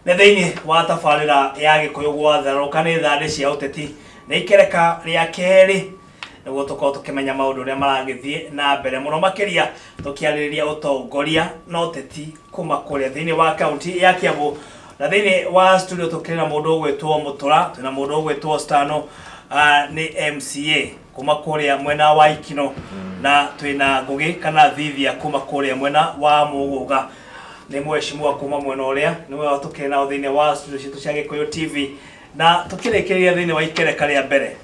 Nĩ thĩinĩ wa tabarĩra ya Gĩkũyũ gwatharũka nĩ thandĩ cia ũteti nĩ ikereka rĩa kerĩ nĩguo tũkorwo tũkĩmenya maũndũ ũrĩa maragĩthiĩ na mbere mũno makĩria tũkĩarĩrĩria ũtongoria na ũteti kuma kũrĩa thĩinĩ wa kaunti ya Kiambu. Na thĩinĩ wa studio tũkĩrĩ na mũndũ ũgwĩtwo Mũtũra, twĩna mũndũ ũgwĩtwo Stano, nĩ MCA kuma kũrĩa mwena wa Ikino, na twĩna Ngũgĩ kana Thithia kuma kũrĩa mwena wa Mũgũga. Nĩ mheshimiwa kuma mwena ũrĩa nĩwe tũkĩrĩ nao thĩinĩ wa studio citũ cia Gĩkũyũ TV. Na tũkĩrĩkĩrĩria thĩinĩ wa ikereka rĩa mbere,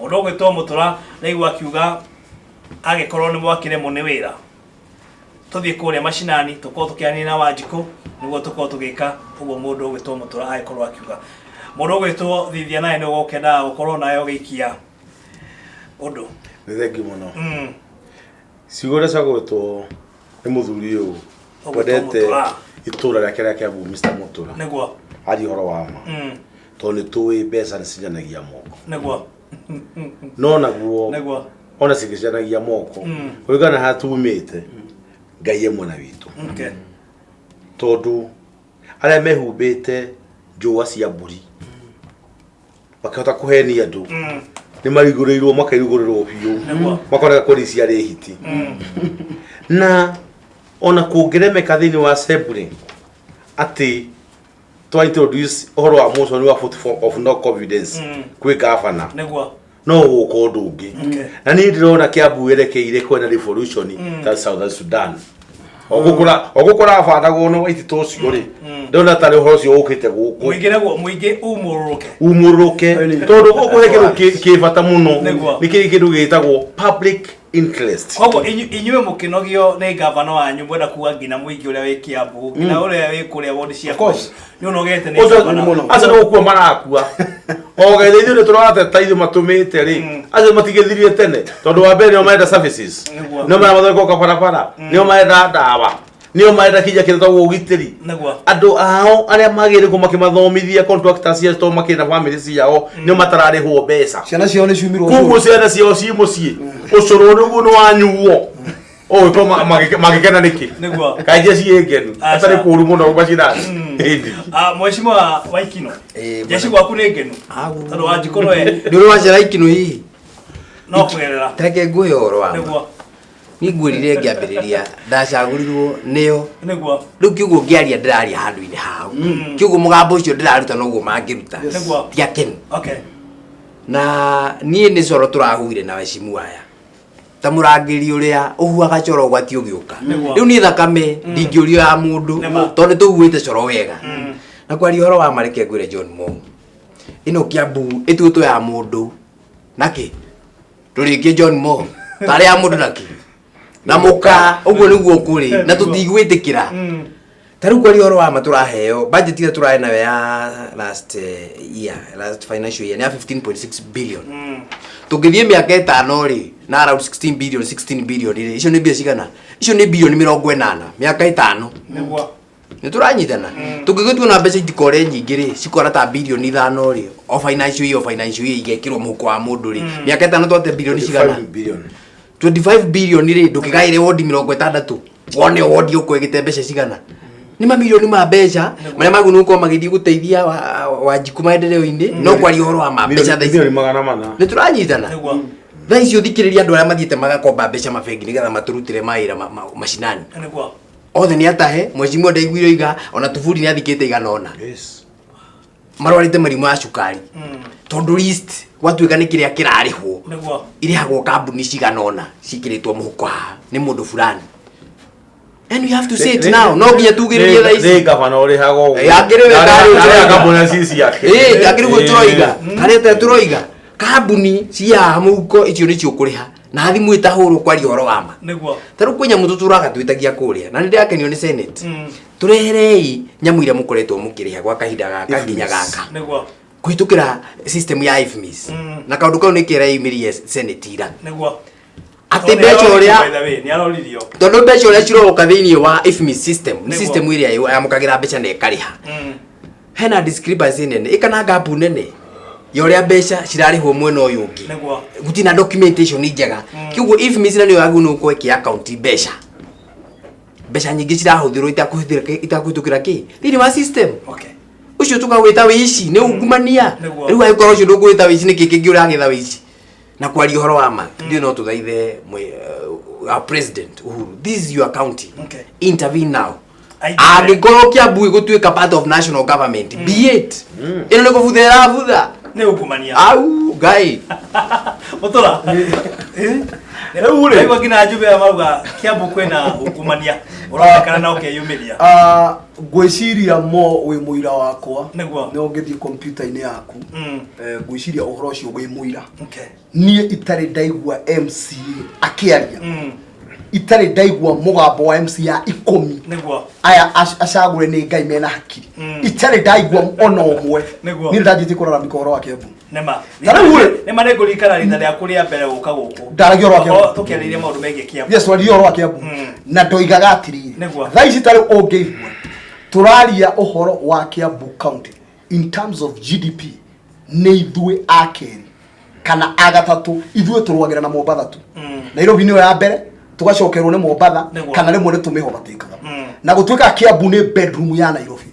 mũndũ ũgwĩtwo Mũtũra ndaigua akiuga angĩkorwo nĩ mwakĩremwo nĩ wĩra, tũthiĩ kũrĩa macinani tũkorwo tũkĩaranĩria na Wanjikũ nĩguo tũkorwo tũgĩka ũguo mũndũ ũgwĩtwo Mũtũra agĩkorwo akiuga. Mũndũ ũgwĩtwo Thithia naye nĩ ũgũkendaga gũkorwo nawe ũgĩikia ũndũ. Nĩ thengiũ mũno. Ciugo iria ciagwetwo nĩ mũthuri ũyũ Ũgwĩtwo wendete Mũtũra. itũra rĩake rĩa Kiambu, Mr. Mũtũra. Aria ũhoro wa ma. Tondũ nĩ tũĩ mbeca nĩ cinjanagia moko. No naguo ona cingĩcanagia moko, kũringana na harĩa tumĩte, Ngai e mwena witũ. Tondũ arĩa mehumbĩte njũa cia mbũri makĩhota kũhenia andũ nĩ marigũrĩirwo, makairugũrĩrwo biũ, makoneka kũrĩ ciarĩ hiti. Na ona kũngĩremeka thĩinĩ wa assembly atĩ twa introduce ũhoro wa motion wa vote of no confidence kwĩ gavana, no gũka ũndũ ũngĩ. Na niĩ ndĩrona Kiambu yerekeire kwena revolution ta Southern Sudan. O gũkũ rabandagwo na waititũ ũcio rĩ, ndĩrona tarĩ ũhoro ũcio ũkĩte gũkũ. Mũingĩ naguo mũingĩ umũrũrũke. Umũrũke, tondũ gũkũ he kĩndũ kĩ bata mũno. Nĩ kĩrĩ kĩndũ gĩtagwo public interest. Koguo inyuĩ mũkĩnogio nĩ gavana wanyu, mwenda kuga nginya mũingĩ ũrĩa wĩ Kiambu, nginya ũrĩa wĩ kũrĩa wodi cia Of course. nĩ ũnogete nĩ Ũcio gavana. Mũno. Acio nĩ gũkua marakua o getha ithuĩ nĩ tũrateta ithuĩ matũmĩte rĩ, acio matigĩthirie tene, tondũ wa mbere nĩo marenda services, nĩo marenda mathondekwo kabarabara, nĩo marenda ndawa, nĩo marenda kinya kĩndũ tagwo ũgitĩri. Andũ ao arĩa magĩrĩirwo makĩmathomithia, contractors ciao, tondũ makĩrĩ na famĩlĩ ciao, nĩo matararĩhwo mbeca. Ciana ciao nĩ ciumirwo. Koguo ciana ciao ci mũciĩ, ũcũrũ nĩguo nĩ wanyuo, ũgĩkorwo magĩkena nĩkĩ? Kaingĩ ciĩ ngenu. Aca. Atarĩ kũru mũno macinani. Ĩndi. Ah, mheshimiwa Waikino, jeshi gwaku nĩ ngenu tondũ Wanjikũ noe Nĩ ũrĩ wacera Ikino hihi? No kũgerera. Tareke nguhe ũhoro wa ma. Niĩ ngwĩrire ngĩambĩrĩria ndacagũrirwo nĩo. Rĩu kiugo ngĩaria ndĩraria handũ-inĩ hao, kiugo mũgambo ũcio ndĩraruta noguo mangĩruta. Ti akenu. Na niĩ nĩ coro tũrahuire na wecimu aya ta mũrangĩri ũrĩa ũhuaga coro ũgwati ũgĩũka. Rĩu niĩ thakame ndingĩũrio ya mũndũ, tondũ nĩ tũhuĩte coro wega. Na kwaria ũhoro wa mareke ngwĩre John Mo, ĩno Kiambu ĩtuĩtwo ya mũndũ nakĩ tũrĩkie John Mo tarĩ ya mũndũ nakĩ na mũka ũguo nĩguo kũrĩ na tũtigwĩtĩkĩra. Ta rĩu kwaria ũhoro wa ma, tũraheo budget ĩrĩa tũrarĩ nayo ya last year, last financial year, nĩ ya 15.6 billion. Tũngĩthiĩ mĩaka 5 rĩ, na around 16 billion, 16 billion rĩ, icio nĩ mbia cigana? Icio nĩ bilioni 80 mĩaka 5. Nĩ tũranyitana? Tũngĩgĩtua na mbeca itikore nyingĩ rĩ, cikora ta bilioni 5 rĩ, o financial year, o financial year igekĩrwo mũhuko wa mũndũ rĩ, mĩaka 5 twate bilioni cigana? 25 billion. 25 billion rĩ, ndũkĩgaĩre wodi 60 wone wodi ũkwegĩte mbeca cigana. Nĩ mamirioni ma mbeca marĩa magũrũ gũkorwo magĩthiĩ gũteithia Wanjikũ maendeleo-inĩ. No kwaria ũhoro wa ma mbeca thaa ici Milioni 400. Nĩ tũranyitana? Thaa ici ũthikĩrĩria andũ arĩa mathiĩte magakomba mbeca mabengi nĩgetha matũrutĩre mawĩra macinani, othe nĩ atahe. Mheshimiwa ndaiguire oiga ona tuburi nĩ athikĩte igana ũna marwarĩte mĩrimũ ya cukari, tondũ list gwatuĩka nĩ kĩrĩa kĩrarĩhwo irĩhagwo kambuni cigana ũna cikĩrĩtwo mũhuko haha nĩ mũndũ fulani. And we have to say it now, no nginya tugĩrĩrie thaa ici. Nĩ gavana ũrĩhaga ũguo. Eh, akĩrĩ we Na karĩ arĩa ũtũroiga. kambuni ci ciake. Ĩĩ, akĩrĩ guo tũroiga harĩa te tũroiga kambuni cia haha mũhuko icio nĩcio ũkũrĩha na thimũ ĩtahũrwo kwaria ũhoro wa ma. Ta rĩu kwĩ nyamũ tũtũraga twĩtagia kũrĩa na nĩ ndĩrakenio nĩ Senate, tũreherei nyamũ iria mũkoretwo mũkĩrĩha gwa kahinda gaka nginya gaka kũhĩtũkĩra system ya IFMIS. Na kaũndũ kau nĩ kĩreyumĩria Senate ira atĩ mbeca ũrĩa By the way, nĩ aroririo. Tondũ mbeca ũrĩa ciroka thĩinĩ wa IFMIS system nĩ system ĩrĩa yamũkagĩra mbeca na ĩkarĩha, hena discrepancy nene ĩkana gap nene ya ũrĩa mbeca cirarĩhwo mwena ũyũ ũngĩ. Gũtirĩ na documentation njega. Kĩguo IFMIS na nĩyo yagĩrĩirwo nĩ gũkorwo ĩkĩ account mbeca. Mbeca nyingĩ cirahũthĩrwo itakũhĩtũkĩra kĩ thĩinĩ wa system. Ũcio tũkawĩta wĩici nĩ ungumania. Rĩu angĩkorwo ũcio ndũkũwĩta wĩici, nĩkĩ kĩngĩ ũragĩtha wĩici? Na kwaria ũhoro wa ma, ithuĩ no tũthaithe our President Uhuru, this is your county. Intervene now. Angĩkorwo Kiambu ĩgũtuĩka part of national government, be it. Ĩno nĩ kũbutha ĩrabutha. Nĩ ungumania. Au ngai. Mutura. Rĩu rĩ, aigua nginya Njube aya mauga Kiambu kwĩna ungumania ũronekana na ũkeyumĩria. Ah, ngwĩciria mo wĩ mũira wakwa. Nĩ ũngĩthiĩ kompiuta-inĩ yaku. Ngwĩciria ũhoro ũcio wĩ mũira. Niĩ itarĩ ndaigua MCA akĩaria, itarĩ ndaigua mũgambo wa MCA 10 aya acagũre nĩ Ngai mena hakiri, itarĩ ndaigua ona ũmwe. Niĩ ndanjĩtie kũraramika ũhoro wa Kiambu. Nĩma. Ta rĩu rĩ- Nĩma, nĩ ngũririkana rita rĩaku rĩa mbere gũka gũkũ. Ndaragia ũhoro wa Kiambu. Tũkĩarĩria maũndũ megiĩ Kiambu. Yes, twaririe ũhoro wa Kiambu na ndoigaga atĩrĩrĩ, thaa ici tarĩu ũngĩigua tũraria ũhoro wa Kiambu County in terms of GDP, nĩ ithuĩ a kerĩ kana a gatatũ. Ithuĩ tũrũagĩra na Mombatha tu. Nairobi nĩyo ya mbere, tũgacokerwo nĩ Mombatha. Kana rĩmwe nĩ tũmĩhobatĩkaga. Na gũtuĩkaga Kiambu nĩ bedroom ya Nairobi.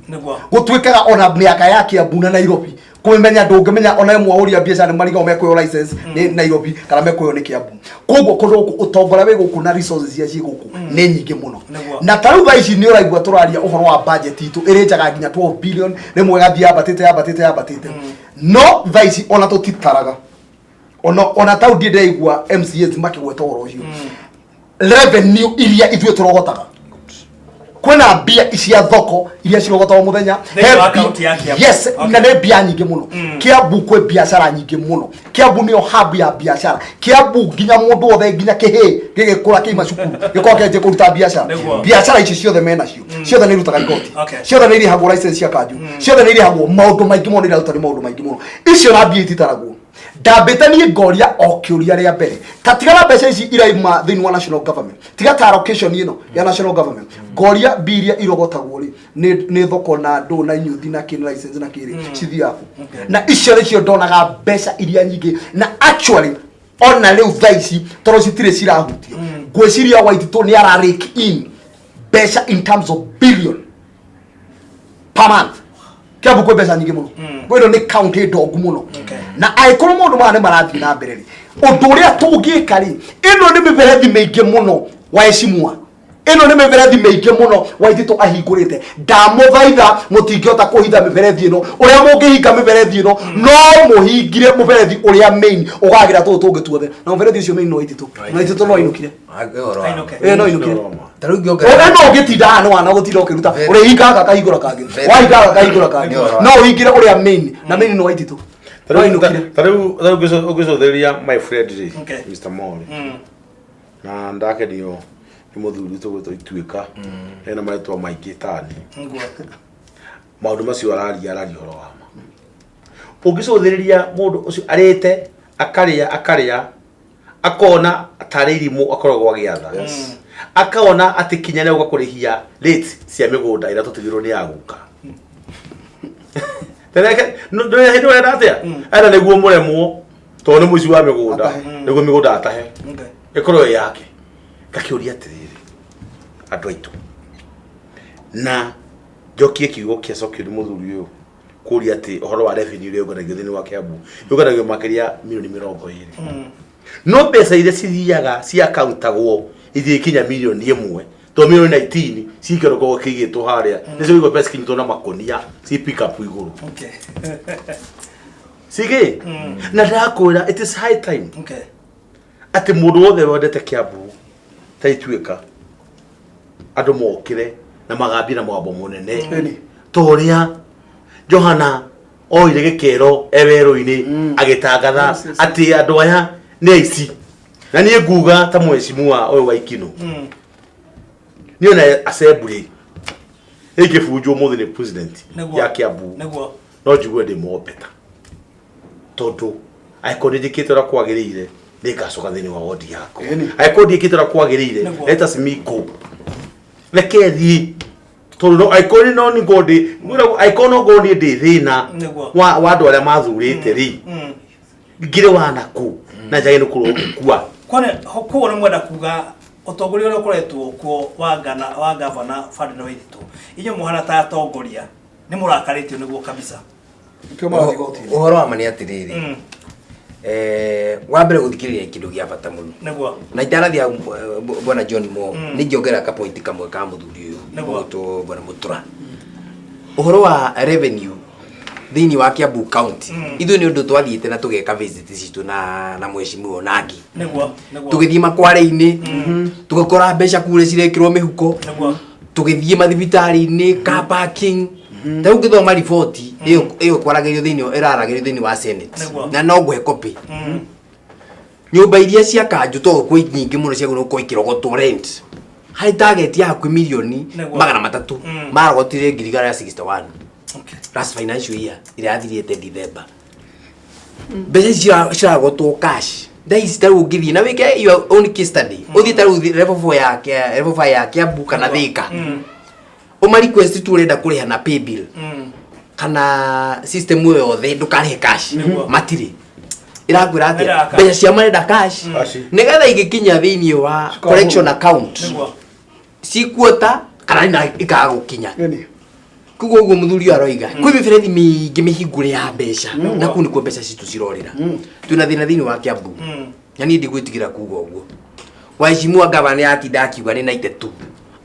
Gũtuĩkaga ona mĩaka ya Kiambu na Nairobi kũmenya ndũngĩmenya ona ĩmwe ũria biacara nĩ marigagwo mekũheo license nĩ Nairobi kana mekũheo nĩ Kiambu. Koguo kũndũ gũkũ ũtonga ũrĩa wĩ gũkũ na resources iria ciĩ gũkũ nĩ nyingĩ mũno. Na ta rĩu thaa ici nĩ ũraigua tũraria ũhoro wa budget itũ ĩrĩ njaga nginya 12 billion, rĩmwe ĩgathiĩ yambatĩte, yambatĩte, yambatĩte, no thaa ici ona tũtitaraga ona tau ndirĩ ndĩraigua MCAs makĩgweta ũhoro ũcio, revenue iria ithuĩ tũrogotaga. Kwĩna mbia cia thoko iria cirogotagwo mũthenya. Thĩinĩ He wa mbia- kaunti ya Kiambu. Yes. Na nĩ mbia nyingĩ mũno. Kiambu kwĩ biacara nyingĩ mũno. Kiambu nĩyo hub ya biacara. Kiambu nginya mũndũ wothe, nginya kĩhĩ gĩgĩkũra kĩima cukuru gĩkorwo kĩanjia kũruta biacara. Biacara ici ciothe menacio, ciothe nĩ irutaga igoti. Ciothe nĩ irĩhagwo license cia kanju, ciothe nĩ irĩhagwo maũndũ maingĩ mũno, nĩ iraruta nĩ maũndũ maingĩ mũno icio, na mbia ititaragwo. Ndambĩte niĩ ngoria o kĩũria rĩa mbere, ta tiga na mbeca ici iraima thĩinĩ wa national government, tiga ta allocation ĩno ya national government, ngoria mbia iria irogotagwo rĩ nĩ thoko na ndũ na inyuthi na kĩ na license na kĩrĩ cithiaga kũ? Na icio nĩcio ndonaga mbeca iria nyingĩ, na actually ona rĩu thaa ici tondũ citirĩ cirahutio, ngwĩciria Waititũ nĩ ara rake in mbeca in terms of billion per month. Kiambu kwĩ mbeca nyingĩ mũno. Ĩno nĩ county ndongu mũno. Na angĩkorwo maũndũ maya nĩ marathiĩ na mbere rĩ, ũndũ ũrĩa tũngĩka rĩ, ĩno nĩ mĩberethi mĩingĩ mũno waheshimiwa, ĩno nĩ mĩberethi mĩingĩ mũno Waititũ ahingũrĩte. Ndamũthaitha, mũtingĩhota kũhitha mĩberethi ĩno. Ũrĩa mũngĩhinga mĩberethi ĩno, no mũhingire mũberethi ũrĩa main ũgagĩra tũtũ tũngĩ tuothe, na mũberethi ũcio main no Waititũ, na Waititũ no ainũkire. Ainũke. Ĩĩ, no ainũkire. Ta rĩu Ũrĩa ngĩongerera no ũngĩtinda haha nĩ wana gũtinda ũkĩruta, ũrĩhinga gaka kahingũra kangĩ, wahinga gaka kahingũra kangĩ, no ũhingĩre ũrĩa main, na main nĩ Waititũ, no ainũkire. Ta rĩu ũngĩcũthĩrĩria, my friend rĩ, Mr. Mori, na ndakenio nĩ mũthuri tũgwĩtwo Ituĩka ena marĩtwa maingĩ tani. Maũndũ macio araria ũhoro wa ma. Ũngĩcũthĩrĩria mũndũ ũcio arĩte akarĩa akarĩa akona tarĩ irimũ akoragwo agĩatha, akona atĩ kinya nĩ gũka kũrĩhia rate cia mĩgũnda ĩrĩa tũtigĩrwo nĩ aguka. Hĩndĩ ũrenda atĩa enda nĩguo mũremwo tondũ nĩ mũici wa mĩgũnda. Atahe. Nĩguo mĩgũnda atahe ĩkorwo ĩ yake. Ngakĩũria atĩrĩrĩ, andũ aitũ, na njokie kiugo kĩacokio nĩ mũthuri ũyũ kũria atĩ ũhoro wa revenue ũrĩa ũnganagio thĩinĩ wa Kiambu yũnganagio makĩria mirioni 20, no mbeca iria cithiaga ciakautagwo ithiĩkinya mirioni 1, to mirioni 19 cikĩrokwo kĩigĩtwo harĩa nĩcio igua mbeca cikinyitwo na makonia ci pick up igũrũ cigĩ. Na ndakwĩra, it is high time atĩ mũndũ wothe wendete Kiambu ta Ituĩka, andũ mokĩre na magambie na mũgambo mũnene ta ũrĩa Johana oire gĩkero e werũ-inĩ agĩtangatha atĩ andũ aya nĩ aici. Na niĩ nguga ta mheshimiwa ũyũ wa Ikino, niĩ ona assembly ĩngĩbunjwo ũmũthĩ nĩ president ya Kiambu, no njigue ndĩ mopeta, tondũ angĩkorwo nĩ njĩkĩte ũrĩa kwagĩrĩire, nĩ ngacoka thĩinĩ wa wodi yakwa. Angĩkorwo ndiĩkĩte ũrĩa kwagĩrĩire, let us me go, reke thiĩ, tondũ no angĩkorwo nĩ no nĩ ngorwo ndĩ angĩkorwo no ngorwo niĩ ndĩ thĩna wa andũ arĩa mathurĩte rĩ, ngire wa naku na njage nĩ kũrwo ngĩkua. Kone koguo nĩ mwenda kuga Ũtongoria ũrĩa ũkoretwo kuo wa ngana wa gavana Ferdinand Waititũ, inyuĩ mũhana ta atongoria nĩ mũrakarĩtio nĩguo kabisa? Nĩkĩo marathiĩ igoti-inĩ. Ũhoro wa ma nĩ atĩrĩrĩ, wa mbere gũthikĩrĩria kĩndũ gĩa bata mũno. Na itanathiĩ hau, bwana John Mo, nĩ ingĩongerera kapointi kamwe ka mũthuri ũyũ ũgwĩtwo bwana Mũtura. Ũhoro wa revenue thĩinĩ wa Kiambu County, ithuĩ nĩ ũndũ twathiĩte na tũgeka visit citũ na mheshimiwa na angĩ. Nĩguo. Nĩguo. Tũgĩthiĩ makware-inĩ, tũgĩkora mbeca kure cirekĩrwo mĩhuko. Tũgĩthiĩ mathibitarĩ-inĩ, car parking. Ta rĩu ngĩthoma riboti ĩyo ĩyo kwaragĩrio thĩinĩ ĩraragĩrio thĩinĩ wa Senate. Na no ngũhe copy. Nyũmba iria cia kanjũ to kwĩ nyingĩ mũno ciagĩrĩirwo gũkorwo ikĩrogotwo rent. Harĩ target ya hakuhĩ mirioni 300 marogotire 161,000. Last financial year ĩrĩa yathirĩte December. Mbeca ici ciragotwo cash. Thaa ici ta rĩu ũngĩthiĩ na wĩke your own case study. Ũthiĩ ta rĩu level 4 ya level 5 ya Kiambu kana Thika. Ũma request tu ũrenda kũrĩha na pay bill. Kana system ĩyo yothe ndũkarĩhe cash. Matirĩ. Ĩrakwĩra atĩa? Marenda cash. Mbeca cia marenda cash. Cash. Nĩgetha igĩkinya thĩinĩ wa Cikoragwo. collection account. Cikuota kana ikaga gũkinya. Nini? Koguo ũguo mũthuri ũyũ aroiga kwĩ mĩberethi mĩingĩ mĩhingũre ya mbeca na kũu nĩkuo mbeca citũ cirorĩra. Twĩna thĩna thĩinĩ wa Kiambu na niĩ ndigwĩtigĩra kuga ũguo. Waheshimiwa gavana nĩ atinda akiuga nĩ 92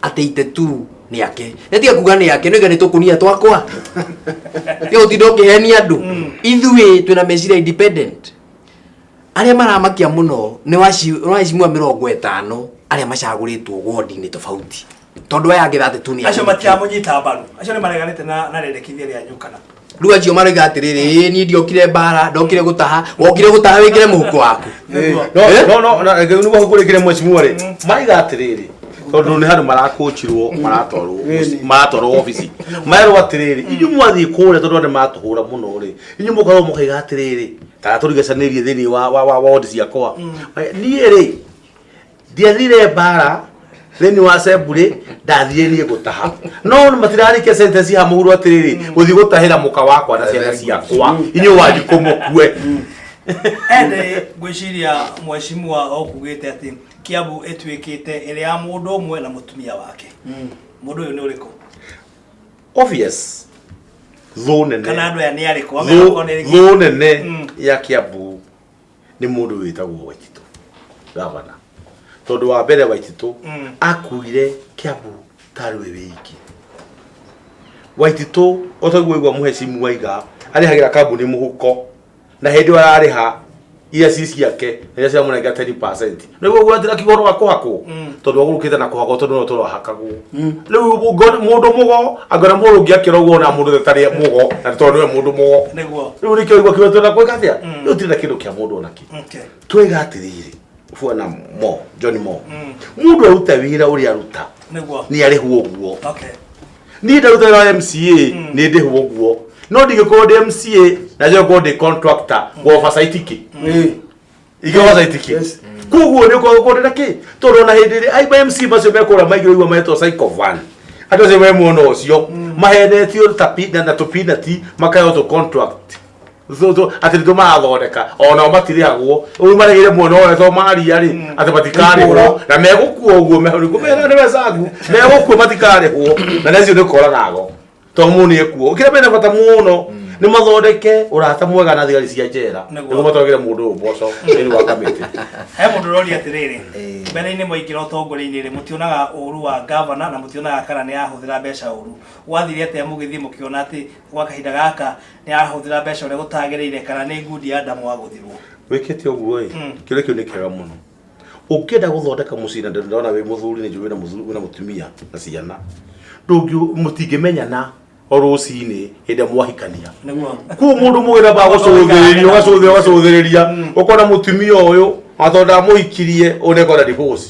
atĩ 82 nĩ ake. Na tiga kuga nĩ ake, nĩoiga nĩ tũkũnia twakwa. Tiga gũtinda ũkĩhenia andũ. Ithuĩ twĩna meciria independent. Arĩa maramakia mũno nĩ waheshimiwa 50 arĩa macagũrĩtwo ward-inĩ tofauti. Tondũ aya angĩ 32 nĩ Acio athuri. matiramũnyita mbaru. Acio nĩ mareganĩte na rĩendekithia rĩanyu kana? Rĩu acio maroiga atĩrĩrĩ, ĩĩ niĩ ndiokire mbara, ndokire gũtaha, wokire gũtaha wĩkĩre mũhuko waku. No, no, no, no, reke nĩguo ngũrĩkĩre mheshimiwa rĩ, maraiga atĩrĩrĩ, tondũ nĩ handũ marakũnjirwo, maratwarwo obici. Marerwo atĩrĩrĩ, inyuĩ mwathiĩ kũrĩa tondũ andũ matũhũra mũno rĩ, inyuĩ mũkoragwo mũkaiga atĩrĩrĩ, ta tũrigacanĩrie thĩinĩ wa ward ciakwa. Niĩ rĩ, ndiathire mbara thĩinĩ wa assembly, ndathire niĩ gũtaha. No matirarĩkia sentence ya mũhuro atĩrĩrĩ, gũthiĩ gũtahĩra mũka wakwa na ciana ciakwa, inyuĩ wanjikũ mũkue. Ende ngwĩciria mheshimiwa okugĩte atĩ Kiambu ĩtuĩkĩte ĩrĩ ya mũndũ ũmwe na mũtumia wake. Mũndũ ũyũ nĩ ũrĩkũ? Obvious. Thũ nene. Kana andũ aya nĩ arĩkũ? Thũ nene ya Kiambu nĩ mũndũ wĩtagwo Waititũ gavana. Tondũ wa mbere Waititũ akuire Kiambu tarĩ we wiki. Waititũ otaguo igua mũhecimu waiga arĩhagĩra kambuni mũhuko na hĩndĩ ĩyo ararĩha iria ci ciake na iria ciramũnengera 10%. Nĩguo ũguo akiuga ũhoro wa kũhakwo tondũ agũrũkĩte na kũhakwo tondũ no tondũ ahakagwo. Rĩu ũngĩona mũndũ mũgo angĩona mũndũ ũngĩ akĩrogwo na mũndũ ũtarĩ mũgo na tondũ nĩwe mũndũ mũgo. Rĩu nĩkĩo igua kiuga twenda gwĩka atĩa? Rĩu tirĩ na kĩndũ kĩa mũndũ ona kĩ. Twaiga atĩrĩrĩ, bwana Mo, John Mo. Mũndũ aruta wĩra ũrĩa aruta. Nĩ arĩhwo ũguo. Niĩ ndaruta wĩra wa MCA, nĩ ndĩhwo ũguo. No ndingĩkorwo ndĩ MCA na njoke ngorwo ndĩ contractor wa oversight kĩ. Ingĩ oversight kĩ. Koguo nĩ ũkoragwo ndĩ na kĩ? Tondũ ona hĩndĩ ĩrĩa ai ma MCA macio mekũrĩa maingĩ ũigua metwo Psychovan. Andũ acio me mwena ũcio mahenetio ta na tũ peanut makaheo tũ contract. Atĩ nĩ tũmarathondeka onao matirĩhagwo. Rĩu maregire mwena ũrĩa to maria rĩ atĩ matikarĩhwo na megũkua ũguo mehũrĩ nĩ wecangu megũkua matikarĩhwo na nĩ acio nĩ koraga to mũndũ nĩ ekuo kĩrĩa mena bata mũno nĩ mathondeke ũrata mwega na thigari cia njera nĩguo matwagĩre mũndũ ũyũ mboco thĩinĩ wa kamĩtĩ. He mũndũ ũroria atĩrĩrĩ, mbere-inĩ mwaingĩra ũtongoria-inĩ rĩ, mũtionaga ũru wa gavana na mũtionaga kana nĩ arahũthĩra mbeca ũru. Gwathire atĩa mũgĩthiĩ mũkĩona atĩ gwa kahinda gaka nĩ arahũthĩra mbeca ũrĩa gũtagĩrĩire kana nĩ ngundi ya nda mwagũthirwo? Wĩkĩte ũguo ĩ, kĩũria kĩu nĩ kĩega mũno. Ũngĩenda gũthondeka mũciĩ na ndĩrona wĩ mũthuri nĩ njũĩ wĩna mũthuri wĩna mũtumia na ciana, ndũngĩ mũtingĩmenyana o rũcinĩ hĩndĩ ĩrĩa mwahikania. Koguo mũndũ mũgĩ namba gũcũthĩrĩria ũgacũthĩrĩria ũgacũthĩrĩria ũkona mũtumia ũyũ ona tondũ ndamũhikirie ũyũ nĩekona divorce.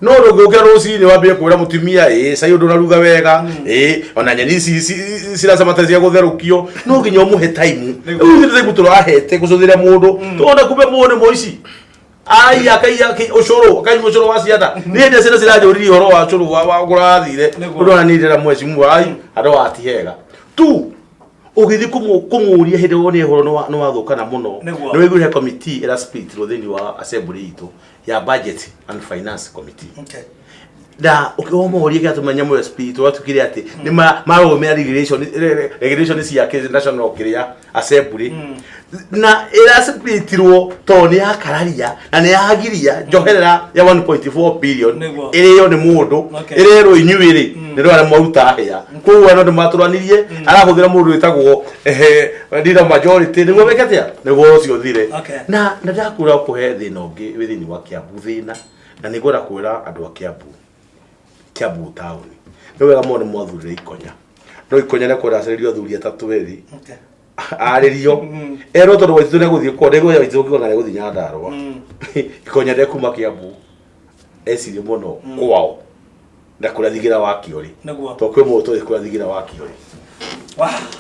No ndũngĩũkĩra rũcinĩ wambie kwĩra mũtumia ĩ cai ũndũ ũraruga wega ĩ ona nyeni ici ciracama ta cia gũtherũkio, no nginya ũmũhe time. Rĩu ithuĩ time tũrahete gũcũthĩrĩria mũndũ tũrona kumbe mũndũ nĩ mũici. Ai, akaiya ũcũrũ, akanyua ũcũrũ wa ciana. Niĩ hĩndĩ ĩrĩa ciana ciranjũririe ũhoro wa ũcũrũ wa kũrathire, ũndũ ona niĩ ndĩra mheshimiwa, ai, andũ aya ti hega. Tu, Ũgĩthiĩ kũmũria hĩndĩ wonire ũhoro nĩ wathũkana mũno. Nĩ waiguire committee ĩra split thĩinĩ wa assembly itũ ya budget and finance committee. Na ũkĩmoria kĩratũma nyamũ ĩyo split, ũgatukire atĩ nĩ marũmĩra regulation cia national kĩrĩa assembly na ĩrasplitirwo tondũ nĩ yakararia na nĩ yagiria njoherera ya 1.4 billion ĩrĩo nĩ mũndũ ĩrerwo inyuĩ rĩ nĩ rwara mwaruta hĩa koguo no nĩmatũranirie arahũthĩra mũndũ wĩtagwo leader majority nĩguo wĩke atĩa nĩguo ũcio ũthire. Na ndakwĩra ũkũhe thĩna ũngĩ wĩ thĩinĩ wa Kiambu thĩna na nĩ ngwenda kwĩra andũ a Kiambu Kiambu taũni nĩ wega mũno nĩ mwathurire Ikonya no Ikonya nĩ kwenda athuri atatũ erĩ arĩrio erwo tondũ Waititũ nĩegũthiĩ kwao ndĩgũya Waititũ ũkiuga nĩegũthiĩ Nyandarũa. Ikonya ndekuma Kiambu ecirie mũno kwao na kũrĩa Thingira wa Kĩorĩ. Tondũ kwĩ mũndũ ũtoĩ kũrĩa Thingira wa Kĩorĩ.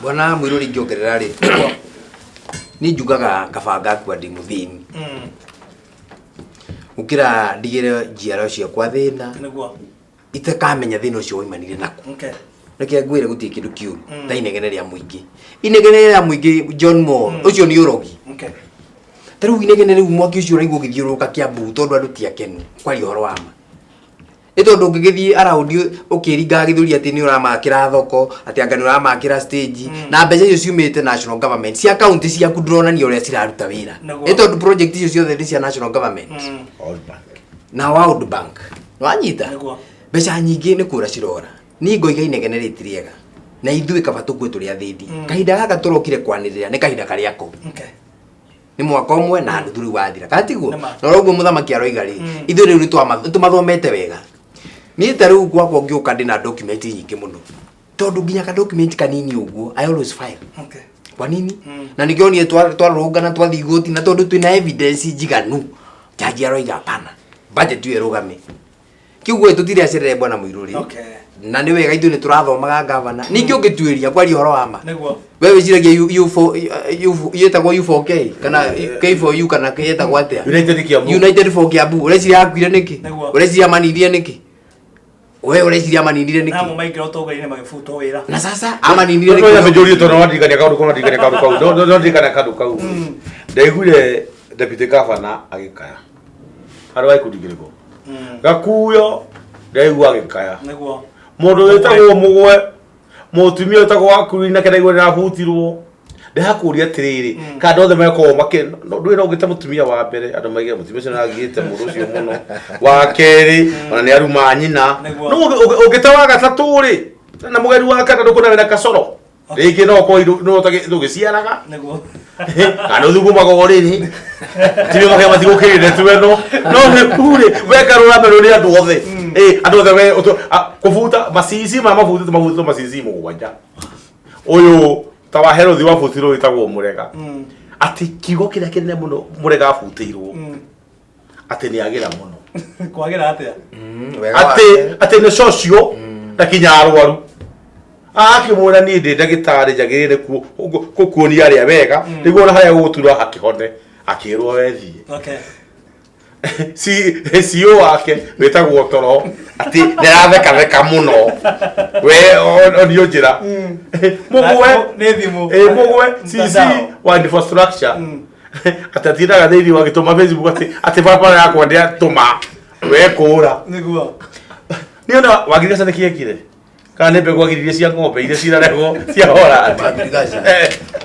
Bwana Mwiruri ingĩongerera rĩ, niĩ njugaga kaba ngakua ndĩ mũthĩni gũkĩra ndigĩre njiaro ciakwa thĩna itakamenya thĩna ũcio waimanire naku. Reke ngwĩre gũtirĩ kĩndũ kĩũru ta inegene rĩa mũingĩ. Inegene rĩa mũingĩ John Moore ũcio nĩ ũrogi. Ta rĩu inegene rĩu mwaki ũcio ũraigua ũgĩthiũrũrũka Kiambu tondũ andũ ti akenu kwaria ũhoro wa ma. Nĩ tondũ ũngĩgĩthiĩ around ũkĩringaga gĩthũri atĩ nĩ ũramakĩra thoko, atĩ anga nĩ ũramakĩra stage, na mbeca icio ciumĩte national government, cia county ciaku ndũronania ũrĩa ciraruta wĩra. Nĩ tondũ project icio ciothe nĩ cia national government. World Bank. Na World Bank. Nĩwanyita? Mbeca nyingĩ nĩ kũra cirora. Niĩ ngoiga inegene rĩti rĩega. Na ithuĩ kaba tũkue tũrĩ athĩni. Kahinda gaka tũrokire kwanĩrĩra nĩ kahinda karĩa ko. Nĩ mwaka ũmwe na nuthu rĩu wathira. Kana tiguo? Na ũguo mũthamaki aroiga rĩ, ithuĩ rĩu nĩtũmathomete wega. Niĩ ta rĩu gwakwa ngĩũka ndĩna document nyingĩ mũno. Tondũ nginya ka document kanini ũguo, I always file. Kwa nini? Na nĩkĩo niĩ twarũrũngana twathiĩ igoti na tondũ twĩna evidence njiganu. Jaji aroiga hapana. Budget ĩyo ĩrũgame. Kĩugo tũtirĩ acerere bwana Mũirũrĩ. Na nĩ wega ithuĩ nĩ tũrathomaga gavana. Ningĩ ũngĩtuĩria kwaria ũhoro wa ma. We wĩciragia U, U4, U, yĩtagwo U4K kana K4U kana yĩtagwo atĩa? United Kiambu. United for Kiambu. Ũreciria yakuire nĩkĩ? Ũreciria maninire nĩkĩ? We ũreciria maninire nĩkĩ? Namo maingĩra ũtongoria-inĩ magĩbutwo wĩra. Na sasa amaninire nĩkĩ? No njorie tondũ no ndirikania kaũndũ kau, no ndirikania kaũndũ kau. No ndirikania kaũndũ kau. Ndaiguire deputy governor agĩkaya. Harĩ wa gĩkundi kĩrĩkũ? Gakuyo ndaigua agĩkaya. Mũndũ wĩtagwo Mũgwe, mũtumia wĩtagwo Wakururi nake ndaigua nĩarabutirwo. Ndĩrakũria atĩrĩrĩ, kana andũ othe mekoragwo makĩ ndũĩ no ũngĩte mũtumia wa mbere andũ maige mũtumia ũcio nĩaragiĩte mũndũ ũcio mũno. Wa kerĩ ona nĩ aruma nyina. No ũngĩte wa gatatũ rĩ, na mũgeni wa kana ndũkuona wĩna kasoro. Rĩngĩ no ũkorwo no ũtagĩciaraga. Kana ũthugumaga ũrĩrĩ. Tirio makĩa matigũkĩrĩre tu ĩno. No rĩu rĩ, we karũra mbere nĩ andũ othe. Andũ othe we kũbuta macici maya mabutĩtwo mabutĩtwo macici mũgwanja. Ũyũ ta wa Herothi wabutirwo wĩtagwo Mũrega. Atĩ kiugo kĩrĩa kĩnene mũno Mũrega abutĩirwo. Atĩ nĩ agĩra mũno. Kwagĩra atĩa? Atĩ nĩ cocio na kinya arwaru. Akĩmwĩra niĩ ndĩ ndagĩtarĩ njagĩrĩire gũkuonia arĩa wega nĩguo ona harĩa gũgũtura hakĩhone. Akĩrwo wethiĩ. CEO wake wĩtagwo Toro atĩ nĩarathekatheka mũno. We onio njĩra. Mũgwe nĩ thimũ. Mũgwe CC wa infrastructure. Atĩ atindaga thĩinĩ wa gĩtũma Facebook atĩ barabara yakwa ndĩatũma we kũra. Nĩguo. Nĩ ona Wangirigaca nĩkĩ ekire? Kana nĩ mbegũ agiririe cia ng'ombe iria cirarehwo cia Holland. Wangirigaca.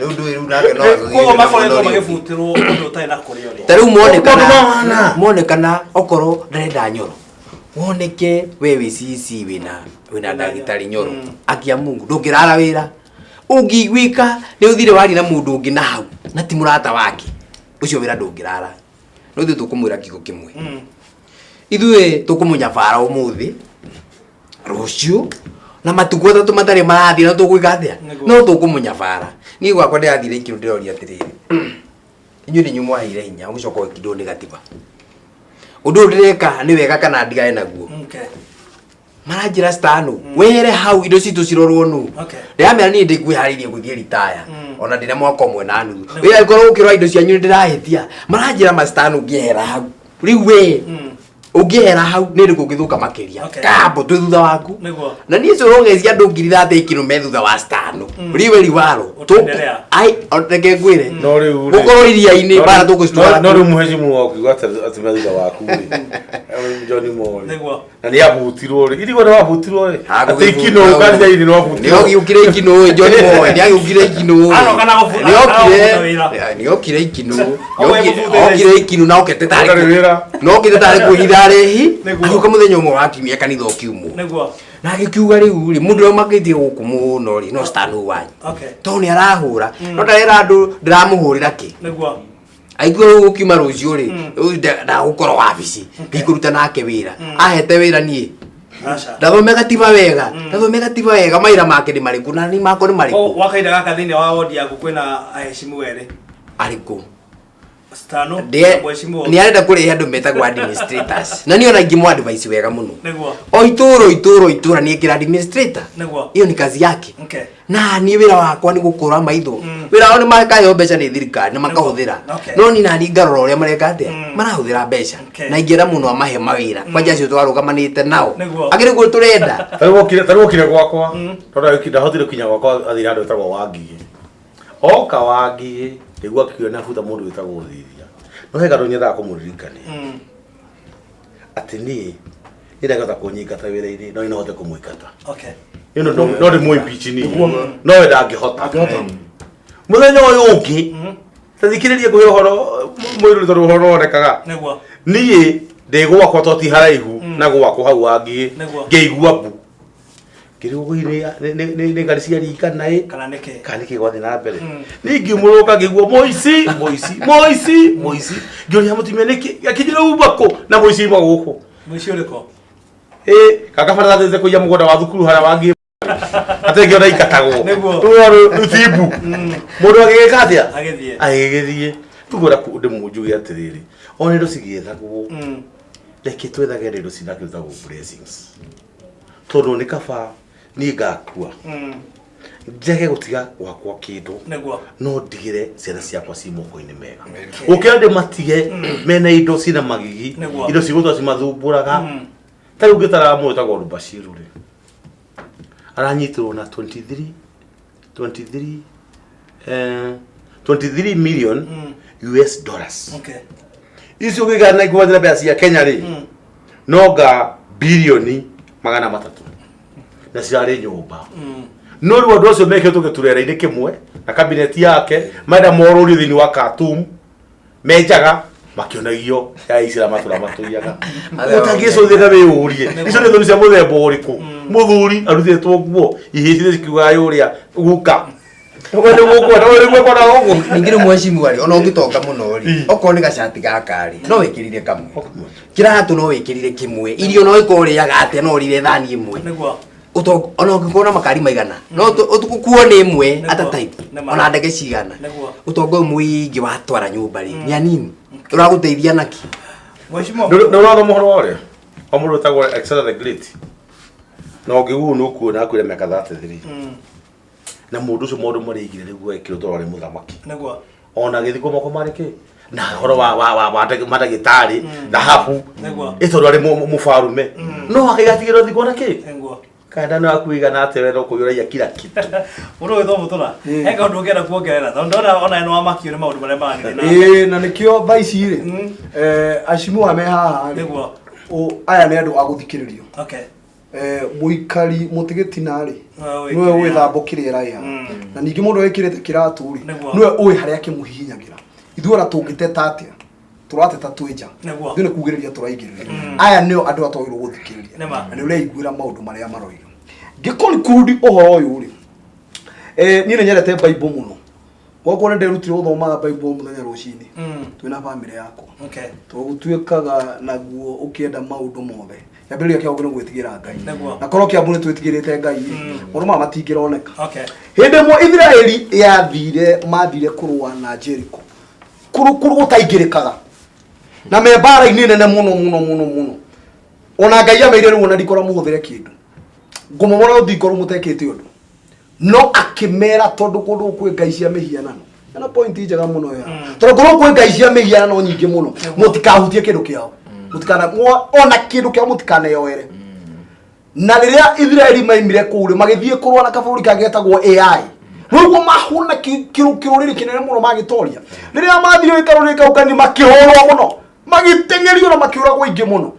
Rĩu ndũĩ rĩu nake no agĩthiĩ Koguo makoretwo na mũndũ ũrĩa ũngĩ. magĩbutirwo ũndũ ũtarĩ na kũrĩa ũrĩ. Ta rĩu Maũndũ mahana. monekana okorwo ndarenda Nyoro woneke we wĩ CC wĩna ndagĩtarĩ Nyoro. Akia Mungu ndũngĩrara wĩra. Ũngĩiguĩka nĩ ũthire waria na mũndũ ũngĩ na hau na ti mũrata wake ũcio wĩra ndũngĩrara. No ithuĩ tũkũmwĩra kiugo kĩmwe. Ithuĩ tũkũmũnyabara ũmũthĩ rũciũ na matukũ atatũ matarĩ marathiĩ na tũgwĩka atĩa? No tũkũmũnyabara. Niĩ gwakwa ndĩrathire ikĩro ndĩroria atĩrĩrĩ, inyuĩ nĩ inyuĩ mwaheire hinya ũgĩcoka ũgĩkindwo nĩ gatiba. Ũndũ ũyũ ndĩreka nĩ wega kana ndigane naguo? Maranjĩra stano, were hau indo citũ cirorwo nũ. Ndĩramera niĩ ndĩkwĩharĩirie gũthiĩ ritaya. Ona ndĩna mwaka ũmwe na nuthu. Wĩra angĩkorwo gũkĩrora indo cianyu nĩ ndĩrahĩtia. Maranjĩra mastano ngĩehera hau. Rĩu we. Ũngĩehera hau nĩ rĩkũ ũngĩthũka makĩria. Kambo twĩ thutha waku. Na niĩ cũrũng'ecia andũ 30,000 ikino me thutha wa stano. Riwe riwaro. Ũtaendelea. Ai, reke ngwĩre. No rĩu rĩ- Gũkorwo iria-inĩ mbara tũgũcitwara. No rĩu mũhecimu wakiuga atĩ me thutha waku rĩ. John Moi. Na nĩ abutirwo rĩ. Irigwo nĩ wabutirwo rĩ. Atĩ ikino kanitha-inĩ nĩ wabutirwo. Nĩ ogĩũkire ikino John Moi, nĩ agĩũkire ikino. Aroka na Nĩ aroka wĩra. okire. Nĩ okire ikino. Owe mũbute Okire ikino na okete tarĩ Ũtarĩ wĩra. no okire tarĩ kwĩhitha arehi. Nĩguo. Agĩũka mũthenya ũmwe wa kiumia kanitha ũkiumwo. Na agĩkiuga rĩu rĩ mũndũ ũrĩa ũmakĩtie gũkũ mũno rĩ no Stan wanyu. Tondũ nĩ arahũra. No ndarera andũ ndĩramũhũrĩra kĩ. Aigua rĩu gũkiuma rũciũ rĩ rĩu ndagũkorwo wabici ndikũruta nake wĩra ahete wĩra niĩ ndathome gatiba wega ndathome gatiba wega mawĩra make nĩ marĩkũ na niĩ makwa nĩ marĩkũ. Gwa kahinda gaka thĩinĩ wa wodi yaku kwĩna aheshimu erĩ. Arĩkũ? Stano na mheshimiwa. Nĩ arenda kũrehe andũ metagwo administrators na niĩ ona ingĩmũ advice wega mũno. O itũra itũra itũra nĩ ekĩra administrator. Hiyo ni kazi yake. Na niĩ wĩra wakwa nĩ gũkũra maitho. Wĩra wao nĩ makaheo mbeca nĩ thirikari na makahũthĩra. No niĩ nani ngarora ũrĩa mareka atĩa marahũthĩra mbeca. Na ingĩenda mũno amahe mawĩra kwanja acio twarũgamanĩte nao. Akĩrĩ guo tũrenda. Tarĩu okire gwakwa tondũ ndahotire kinya gwakwa athire handũ hetagwo Wangigĩ. Oka Wangigĩ nĩguo akĩona buta mũndũ wĩtagwo Thithia. No he kandũ nyendaga kũmũririkania atĩ niĩ niĩ ndangĩhota kũnyingata wĩra-inĩ no niĩ no hote kũmũingata. No no ndĩmũ impeach niĩ no we ndangĩhota. Mũthenya ũyũ ũngĩ ta thikĩrĩria ngũhe ũhoro mũirũ tondũ ũhoro wonekaga. Niĩ ndĩ gwakwa to ti haraihu na gwakwa hau Wangigĩ ngĩigua mbu. Ngĩrigwo nĩ nĩ nĩ nĩ ngari ciaringana ĩ Kana nĩkĩ? Kana nĩkĩ gwathiĩ na mbere. Niĩ ngiumũrũka ngĩigua mũici mũici mũici mũici. Ngĩũria mũtumia nĩkĩ akĩnjĩra uma kũ na mũici uma gũkũ. Mũici ũrĩkũ? Ĩ kaka bata athiĩte kũiya mũgũnda wa thukuru harĩa Wangigĩ atĩ ngĩona ingatagwo. Rĩu rĩu ti mbu. Mũndũ agĩgĩka atĩa? Agĩthiĩ. Agĩgĩthiĩ. Rĩu ngwenda ndĩmũnjuge atĩrĩrĩ ona indo cigĩethagwo reke twethage indo cina kĩndũ gĩtagwo blessings. Tondũ nĩ kaba niĩ ngakua njage gũtiga gwakwa kĩndũ no ndigĩre ciana ciakwa ci moko-inĩ mega gũkĩra ndĩmatige mena indo cina magigi indo cigũtwa cimathumbũraga. Ta rĩu ngĩtaraga mũndũ wĩtagwo Rubashiru rĩ aranyitirwo na 23 23 23 million US dollars. Icio ũngĩgana na ikuhũthĩra mbeca cia Kenya rĩ no nga bilioni 300 na cirarĩ nyũmba. No rĩu andũ acio mekĩrĩtwo gĩturera-inĩ kĩmwe na kabineti yake marenda morũrio thĩinĩ wa Khartoum menjaga makĩonagio ya icira matũra matũiyaga ũtangĩcũthĩra wĩyũrie icio nĩ thoni cia mũthemba ũrĩkũ mũthuri arutĩtwo nguo ihĩcire cikiugaga yũrĩa guka we nĩ gũkwenda we nĩguo kwenda ũguo. Ningĩ rĩu mheshimiwa rĩ ona ũngĩtonga mũno rĩ okorwo nĩ gacati gaka rĩ no wĩkĩrire kamwe kĩratũ no wĩkĩrire kĩmwe irio no ĩkorwo ũrĩaga atĩa no ũrĩre thani ĩmwe. Ũtonga ona ũngĩkorwo na makari maigana no ũkuo nĩ ĩmwe ata type ona ndege cigana. Ũtonga ũyũ mũingĩ watwara nyũmba rĩ nĩ anini ũragũteithia naki. Mheshimiwa. Nĩ ũrathoma ũhoro wa ũrĩa wa mũndũ wĩtagwo Alexander the Great na ũngĩguu nĩ ũkuona akuire mĩaka 33 na mũndũ ũcio maũndũ marĩa aigire nĩguo ekĩrwo tondũ arĩ mũthamaki. Ona agĩthikwo moko marĩ kĩ na ũhoro wa wa wa wa mandagĩtarĩ thahabu ĩ tondũ arĩ mũbarume no akĩgatigĩrwo thikwo na kĩ kana no akuigana atĩ we no kũiyũragia kila kitu. Mũndũ ũgĩtwo Mũtũra he kaũndũ ũngĩenda kuongerera tondũ ndona ona nĩ wamakio nĩ maũndũ marĩa marathiĩ na mbere. Ĩĩ na nĩkĩo thaa ici rĩ acimua me haha rĩ aya nĩ andũ a gũthikĩrĩrio. Mũikari mũtĩ gĩtina rĩ nĩwe ũĩ thambo kĩrĩa ĩraĩha na ningĩ mũndũ wĩkĩrĩte kĩratũ rĩ nĩwe ũĩ harĩa kĩmũhihinyagĩra. Ithuĩ ona tũngĩteta atĩa tũrateta twĩ nja ithuĩ nĩ kugĩrĩria tũraigĩrĩria. Aya nĩo andũ arĩa twagĩrĩirwo gũthikĩrĩria na nĩ ũreiguĩra maũndũ marĩa maroiga. Ngĩconclude ũhoro ũyũ rĩ niĩ nĩ nyendete Bible mũno gwakwa nĩ nderutire gũthomaga Bible o mũthenya rũcinĩ twĩna bamĩrĩ yakwa tondũ gũtuĩkaga naguo ũkĩenda maũndũ mothe kĩambĩrĩria kĩa ũgĩ nĩ gwĩtigĩra Ngai na korwo Kĩambu nĩ twĩtigĩrĩte Ngai rĩ maũndũ maya matingĩroneka. Hĩndĩ ĩmwe Isiraeli yathire mathire kũrũa na Jericho kũrũ kũrũ gũtaingĩrĩkaga na me mbara-inĩ nene mũno mũno mũno mũno ona Ngai ameire rĩu ona ndikora mũhũthĩre kĩndũ ngũmomora rũthingo rũu mũtekĩte ũndũ no akĩmera tondũ kũndũ kwĩ ngai cia mĩhianano ena point njega mũno ya tondũ kũndũ kwĩ ngai cia mĩhianano nyingĩ mũno mũtikahutie kĩndũ kĩao. Mũtikana ona kĩndũ kĩao mũtikaneyoere. Na rĩrĩa Isiraeli maimire kũu rĩ, magĩthiĩ kũrũa na kabũrũri kangĩ getagwo AI. Rĩu mahũna kĩrũrĩrĩ kĩnene mũno magĩtoria. Rĩrĩa mathire karũrĩrĩ kau kanini makĩhũrwo mũno, magĩteng'erio na makĩũragwo aingĩ mũno.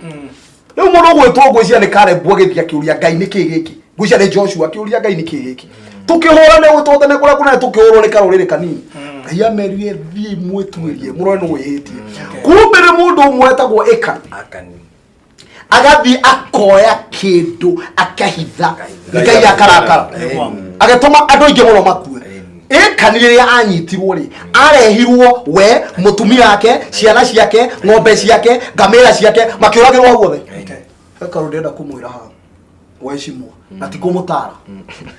Rĩu mũndũ ũgwĩtwo ngwĩciria nĩ Caleb agĩthiĩ akĩũria Ngai nĩ kĩĩ gĩkĩ. Ngwĩciria nĩ Joshua akĩũria Ngai nĩ kĩĩ gĩkĩ. Tũkĩhũra nĩ tũhotane kũrĩa kũnene tũkĩhũrwo nĩ karũrĩrĩ kanini. Ngai amerire thiĩi mwĩtuĩrie mũrore nũ wĩhĩtie. Kumbe nĩ mũndũ ũmwe wetagwo Achan. Akani. Agathiĩ akoya kĩndũ akahitha. Ngai akarakara. Agĩtũma andũ aingĩ mũno makue. Akani rĩrĩa anyitirwo rĩ, arehirwo we, mũtumia wake, ciana ciake, ng'ombe ciake, ngamĩra ciake, makĩũragĩrwo hau othe. He kaũndũ ndĩrenda kũmwĩra haha waheshimiwa, na ti kũmũtara,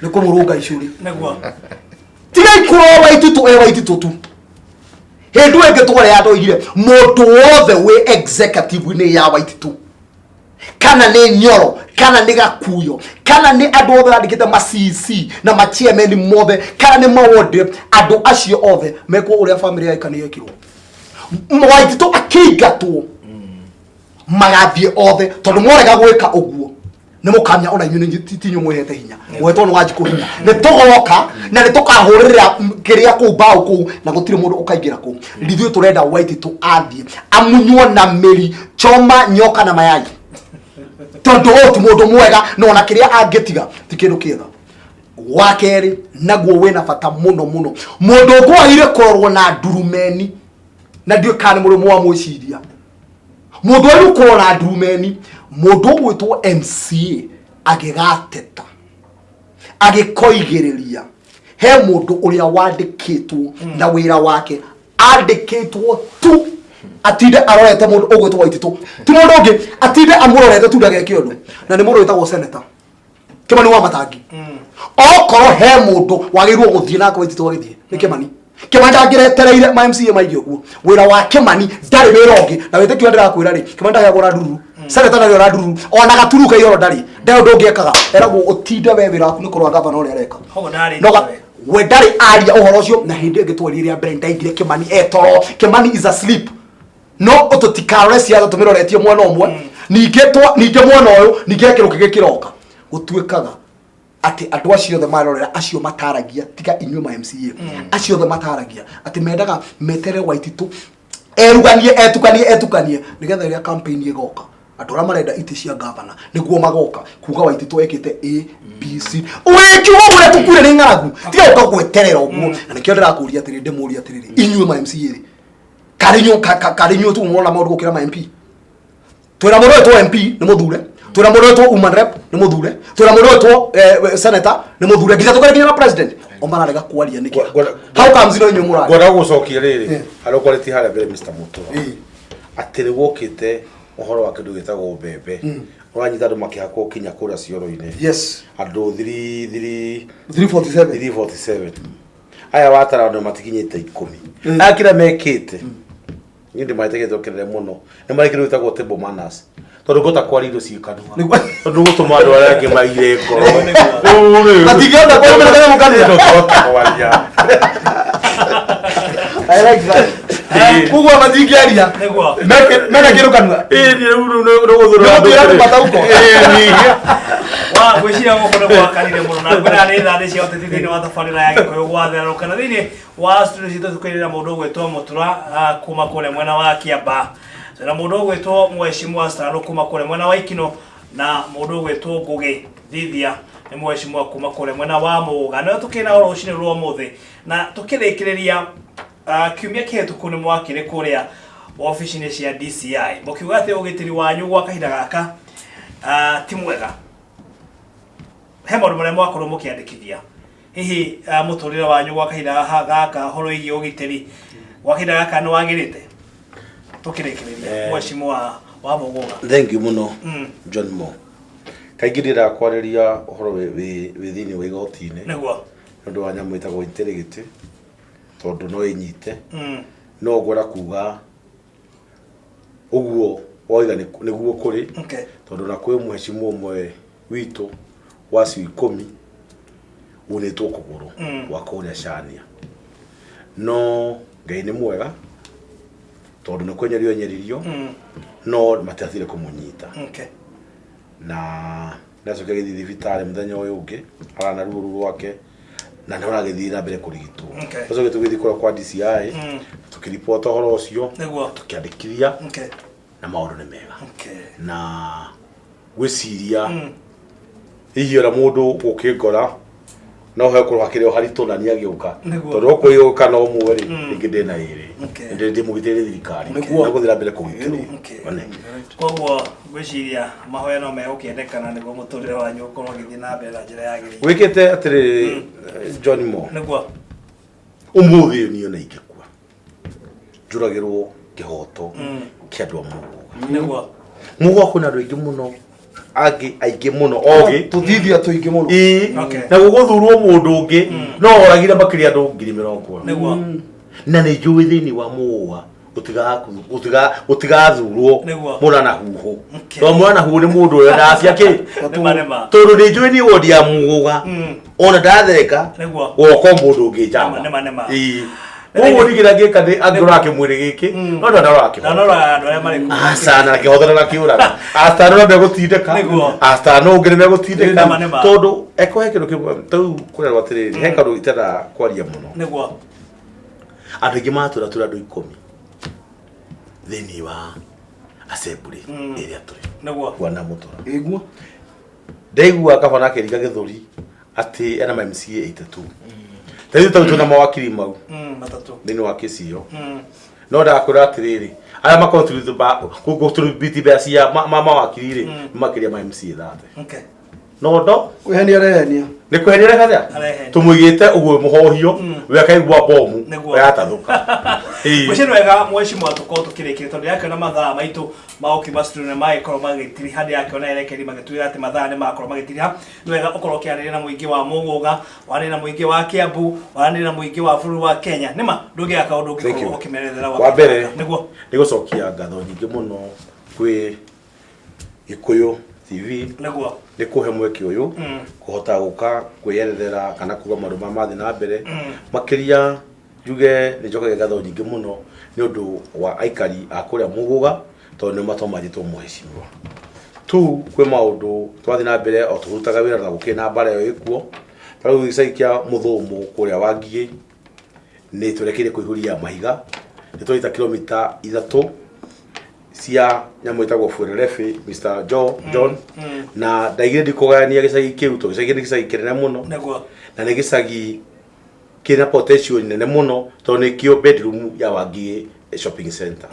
nĩ kũmũrũnga icũrĩ. Nĩguo. Tigai kũrora Waititu e Waititu tu. Hĩndĩ ĩyo ĩngĩ twarĩ andoigire mũndũ wothe wĩ executive-inĩ ya Waititu, kana nĩ Nyoro, kana nĩ Gakuyo, kana nĩ andũ othe andĩkĩte ma CC na ma chairman mothe, kana nĩ maward, andũ acio othe mekwo ũrĩa family ya Ĩkani yekirwo. Waititu akĩingatwo magathiĩ othe, tondũ mwarega gwĩka ũguo nĩ mũkamenya ona inyuĩ nĩ ti inyuĩ mwĩhete hinya, mwĩhetwo nĩ Wanjikũ hinya. Nĩ tũgoka na nĩ tũkahũrĩrĩra kĩrĩa kũu mbaũ kũu, na gũtirĩ mũndũ ũkaingĩra kũu. Ithuĩ tũrenda Waititu athiĩ amunywo na mĩri, choma nyoka na mayai, tondũ ũyũ ti mũndũ mwega, na ona kĩrĩa angĩtiga ti kĩndũ kĩega. Wa kerĩ naguo wĩna bata mũno mũno, mũndũ ũngĩ wagĩrĩire kũrorwo na ndurumeni, na ndiũĩ kana nĩ mũrĩ mwamwĩciria, mũndũ wagĩrĩirwo kũrorwo na ndurumeni, mũndũ ũgwĩtwo MCA agĩgateta agĩkoigĩrĩria he mũndũ ũrĩa wandĩkĩtwo na wĩra wake andĩkĩtwo tu atinde arorete mũndũ ũgwĩtwo Waititu, ti mũndũ ũngĩ, atinde amũrorete tu ndageke ũndũ, na nĩ mũndũ wĩtagwo Senator Kimani wa Matangi. Okorwo he mũndũ wagĩrĩirwo gũthiĩ nake Waititu agĩthiĩ nĩ Kimani. Kimani ndangĩretereire ma MCA maingĩ ũguo. Wĩra wa Kimani ndarĩ wĩra ũngĩ, na wĩtĩkio ndĩrakwĩra rĩ, Kimani ndaheagwo na ndururu, Senator ndarĩ ona ndururu, ona gaturu ka ihoro ndarĩ, ndarĩ ũndũ ũngĩ ekaga, eragwo ũtinde we wĩra waku nĩ kũrora gavana ũrĩa areka. Koguo ndarĩ No we ndarĩ aria ũhoro ũcio. Na hĩndĩ ĩngĩ twaririe rĩa mbere ndaigire Kimani etoro, Kimani is asleep. No tũtikarore ciatha tũmĩroretie mwena ũmwe, ningĩ ningĩ mwena ũyũ, ningĩ kĩndũ kĩngĩ kĩroka. Gũtuĩkaga atĩ andũ acio othe marorera acio mataragia, tiga inyuĩ ma MCA, acio othe mataragia atĩ mendaga metere Waititu eruganie etukanie etukanie, nĩgetha rĩrĩa campaign ĩgoka andũ arĩa marenda itĩ cia gavana nĩguo magoka kuga Waititu ekĩte A B C. Wĩkiuga ũrĩa tũkuire nĩ ng'aragu, tiga gũka gweterera ũguo. Na nĩkĩo ndĩrakũria atĩrĩrĩ, ndĩmũria atĩrĩrĩ, inyuĩ ma MCA rĩ, karĩ inyuĩ karĩ inyuĩ tu mũrona maũndũ gũkĩra ma MP? Twĩna mũndũ wetwo MP nĩ mũthure, twĩna mũndũ wetwo woman rep nĩ mũthure, twĩna mũndũ wetwo senator nĩ mũthure, nginya tũkare nginya na president o mararega kwaria nĩkĩ? How comes no inyuĩ mũraria? Ngwenda gũcokia rĩrĩ harĩa ũkwarĩtie harĩa mbere Mr. Mutua, atĩ nĩ gwokĩte ũhoro wa kĩndũ gĩtagwo mbembe, ũranyita andũ makĩhakwo kinya kũrĩa cioro-inĩ. Yes. Andũ 3 3 347. 347 aya watara andũ matikinyĩte 10. Aya kĩrĩa mekĩte niĩ ndĩmarĩte gĩtũ kĩnene mũno, nĩ marĩ kĩndũ gĩtagwo table manners, tondũ ngũhota kwaria irio ciĩ kanua, tondũ gũtũma andũ arĩa angĩ maire ngoro. Rĩu rĩ, Matingĩhota kwaria kanyamũ kanua. Ndũngĩhota kwaria. I like that. Koguo matingĩaria. Nĩguo. Mena kĩndũ kanua. Ĩĩ, rĩu rĩu nĩ gũthũra Nĩ gũtuĩra andũ matauko. Ĩĩ, Wa ngwĩciria gũkũ nĩ gwakanire mũno, na ngwĩra nĩ thandĩ cia ũteti thĩinĩ wa tabarĩra ya Gĩkũyũ gwatherũka. Na thĩinĩ wa studio citũ tũkĩrĩra mũndũ ũgwĩtwo Mũtura kuma kũrĩa mwena wa Kĩambaa, na mũndũ ũgwĩtwo Mheshimiwa Stano kuma kũrĩa mwena wa Ikino, na mũndũ ũgwĩtwo Ngũgĩ Thithia nĩ mheshimiwa kuma kũrĩa mwena wa Mũga. Nĩo tũkĩrĩ nao rũcinĩ rwa ũmũthĩ. Na tũkĩrĩkĩrĩria, kiumia kĩhĩtũku nĩ mwakĩrĩ kũrĩa wabici-inĩ cia DCI mũkiuga atĩ ũgitĩri wanyu gwa kahinda gaka ti mwega. He maũndũ marĩa mwakorwo mũkĩandĩkithia, hihi mũtũrĩre wanyu gwa kahinda gaka ũhoro wĩgiĩ ũgitĩri gwa kahinda gaka nĩ wagĩrĩte? Tũkĩrĩkĩrĩria, mheshimiwa wa Mũgũga. Thank you mũno. John Mo, kaingĩ ndiendaga kwarĩria ũhoro wĩ thĩinĩ wa igoti-inĩ nĩ ũndũ wa nyamũ ĩtagwo integrity, tondũ no ĩnyite. No ngwenda kuga ũguo woiga nĩguo kũrĩ, tondũ na kwĩ mheshimiwa ũmwe witũ wa cio 10 unĩtwo kũgũrũ wa kũrĩa Cania, no Ngai nĩ mwega. Tondũ nĩ kwenyerio enyeririo, no matiathire kũmũnyita. Na ndacoka gĩthiĩ thibitarĩ mũthenya ũyũ ũngĩ arana ruo rũu rwake na nĩ ũragĩthiĩ na mbere kũrigitwo. Tũcoke tũgĩthiĩ kũrĩa kwa DCI, tũkĩribota ũhoro ũcio, tũkĩandĩkithia, na maũndũ nĩ mega. Na gwĩciria hihi ona mũndũ gũkĩngora no he korwo hakĩrĩ o haritũ na niĩ agĩũka. Tondũ okorwo igũka no ũmwe rĩ, rĩngĩ ndĩna ĩrĩ. Ndĩ ndĩmũgitĩre thirikari. Na gũthiĩ na mbere kũgitĩrwo. One. Koguo ngwĩciria mahoya no megũkĩendekana nĩguo mũtũrĩre wanyu ũkorwo ũgĩthiĩ na mbere na njĩra yagĩrĩire. Wĩkĩte atĩrĩrĩ, John Mo. Ũmũthĩ ũyũ niĩ ona ingĩkua njũragĩrwo kĩhoto kĩa andũ a Mũgũga. Mũgũga kwĩna andũ aingĩ mũno, angĩ aingĩ mũno ogĩ. Tũthithia tũingĩ mũno. Ĩĩ. Na gũgũthurwo mũndũ ũngĩ no oragire makĩria andũ 40,000. Na nĩ njũĩ thĩinĩ wa Mũgũga gũtigathurwo mũrana huho. Tondũ mũrana huho nĩ mũndũ ũrĩa ndacia kĩ. Nĩma, nĩma. Tondũ nĩ njũĩ niĩ wondi ya Mũgũga ona ndatheka goka mũndũ ũngĩ njamba. Nĩma, nĩma. Ĩĩ. Koguo niĩ kĩrĩa ngĩka nĩ angĩrora kĩmwĩrĩ gĩkĩ no ndanarora kĩhoto. Ndanarora andũ arĩa marĩ kũu. Aca, na kĩhoto na kĩũraga. Aca, no megũtindĩka. Aca, no ũngĩ nĩ megũtindĩka. Nĩma, nĩma. Tondũ eko he kĩndũ kĩmwe tarĩu kũrerwo atĩrĩrĩ, he kaũndũ itendaga kwaria mũno. Andũ aingĩ matũra tũrĩ andũ 10 thĩinĩ wa assembly ĩrĩa tũrĩ. Bwana Mũtũra. Ĩguo. Ndaigua gabana akĩringa gĩthũri atĩ ena ma MCA 82. Ta rĩu tondũ twĩna mawakiri mau Matatũ. thĩinĩ wa kesi ĩyo. No ndakwĩra atĩrĩrĩ, arĩa macontribute mbeca cia mawakiri rĩ, nĩ makĩria ma MCA 30. No ndo Kwĩhenia arehenia. Nĩ kwĩhenia arehenia? Arehenia. Tũmũigĩte ũguo mũhohio, we akaigua bomu, yatathũka. Ĩĩ. Mũciĩ nĩ wega mheshimiwa tũkorwo tũkĩrĩkĩria tondũ ndĩrakĩona mathaa maitũ ma gũkiuma studio nĩ magĩkorwo magĩtiriha, ndĩrakĩona erekeri magĩtwĩra atĩ mathaa nĩ makorwo magĩtiriha. Nĩ wega ũkorwo ũkĩaranĩria na mũingĩ wa Mũgũga, waranĩria na mũingĩ wa Kiambu, waranĩria na mũingĩ wa bũrũri wa Kenya. Nĩma ndũngĩaga kaũndũ Thank ũngĩkorwo you. ũkĩmerethera Wa mbere Nĩguo. nĩ gũcokia ngatho nyingĩ mũno kwĩ Gĩkũyũ TV nĩ kũhe mweke ũyũ kũhota gũka kwĩyerethera kana kuga maũndũ marĩa mathiĩ na mbere. Makĩria njuge nĩ njokagia ngatho nyingĩ mũno nĩ ũndũ wa aikari a kũrĩa Mũgũga tondũ nĩo matũma njĩtwo mũheshimiwa. Tu kwĩ maũndũ twathiĩ na mbere o tũrutaga wĩra na gũkĩrĩ na mbara ĩyo ĩkuo. Ta rĩu gĩcagi kĩa Mũthũmũ kũrĩa Wangigĩ nĩ twerekeire kũihũria mahiga, nĩ twaita kilomita 3 cia nyamũ ĩtagwo Fuererefe, Mr. Joe, John, na ndaigire ndikũgayania gĩcagi kĩu tondũ gĩcagi nĩ gĩcagi kĩnene mũno. Na nĩ gĩcagi kĩna potential nene mũno tondũ nĩkĩo bedroom ya Wangigĩ shopping center.